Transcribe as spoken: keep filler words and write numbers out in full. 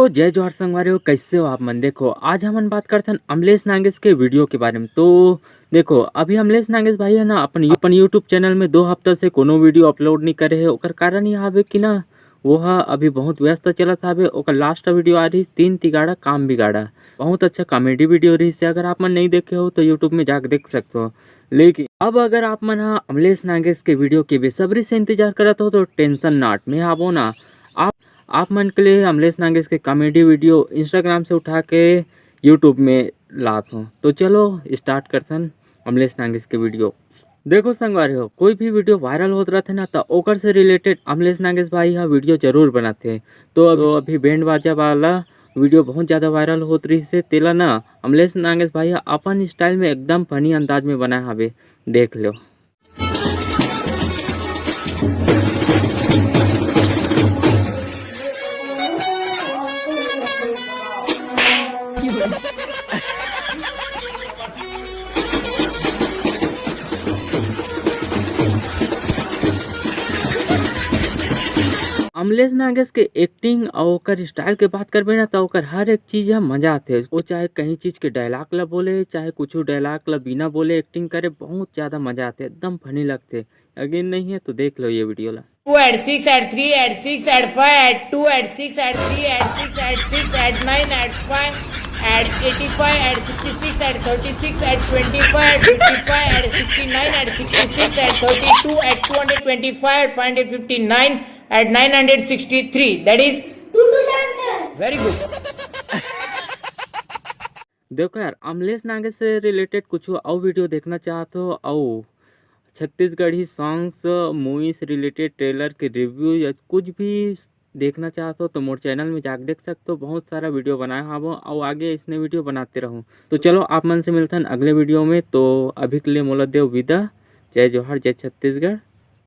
जय जोहार संगवारी हो, कैसे हो आप मन? देखो, आज हमन बात करथन अमलेश नागेश के वीडियो के बारे में। तो देखो, अभी अमलेश नागेश भाई है ना, अपन अपन YouTube चैनल में दो हफ्ता से कोनो वीडियो अपलोड नहीं करे है। ओकर कारण ये हावे कि ना, वो ह अभी बहुत व्यस्त चलत हावे। ओकर लास्ट वीडियो आ रही तीन तिगाड़ा काम बिगाड़ा, बहुत अच्छा कॉमेडी वीडियो रही से। अगर आप मन नहीं देखे हो तो YouTube में जाके देख सकते हो। लेकिन अब अगर आप मन हा अमलेश नागेश के वीडियो के बेसब्री से इंतजार करत हो तो टेंशन नॉट, मैं हावो ना। आप आप मन के लिए अमलेश नागेश के कॉमेडी वीडियो Instagram से उठा के YouTube में लात हूँ। तो चलो स्टार्ट करथन अमलेश नागेश के वीडियो। देखो संगवारी हो, कोई भी वीडियो वायरल होत रहथे ना, तो ओकर से रिलेटेड अमलेश नागेश भाई हा वीडियो जरूर बनाथे। तो अब अभी बैंड बाजा वाला वीडियो बहुत ज़्यादा वायरल होत रही से, तेला ना अमलेश नागेश भाई हा अपन स्टाइल में एकदम फनी अंदाज में बनाए हावे, देख लो। अमलेश नागेश के एक्टिंग अउ ओकर स्टाइल के बात करबे ना, त ओकर हर एक चीज ह मजा आथे। वो चाहे कहीं चीज के डायलॉग ला बोले, चाहे कुछ डायलॉग ला बिना बोले एक्टिंग करे, बहुत ज्यादा मजा आथे, एकदम फनी लगथे। यकीन नहीं है तो देख लो ये वीडियो ला। Two, add six, add three, add six, add five, add two, add six, add three, add six, add six, add nine, add five, add eighty-five, add sixty-six, add thirty-six, add twenty-five, add fifty-five, add sixty-nine, add sixty-six, add thirty-two, add two hundred twenty-five, add five hundred fifty-nine, add nine hundred sixty-three. That is two two seven seven. Very good. देखो यार, अमलेश नागेश से related कुछ अउ video देखना चाहत हो, अउ Chhattisgarhi songs, movie से रिलेटेड ट्रेलर के रिव्यू या कुछ भी देखना चाहत हो, तो मोर चैनल में जाके देख सकते हो। बहुत सारा वीडियो बनाए हावो, अउ आगे इसने वीडियो बनाते रहूँ। तो चलो, आप मन से मिलथन अगले वीडियो में। तो अभी के लिए मोला देव विदा। जय जोहार, जय छत्तीसगढ़।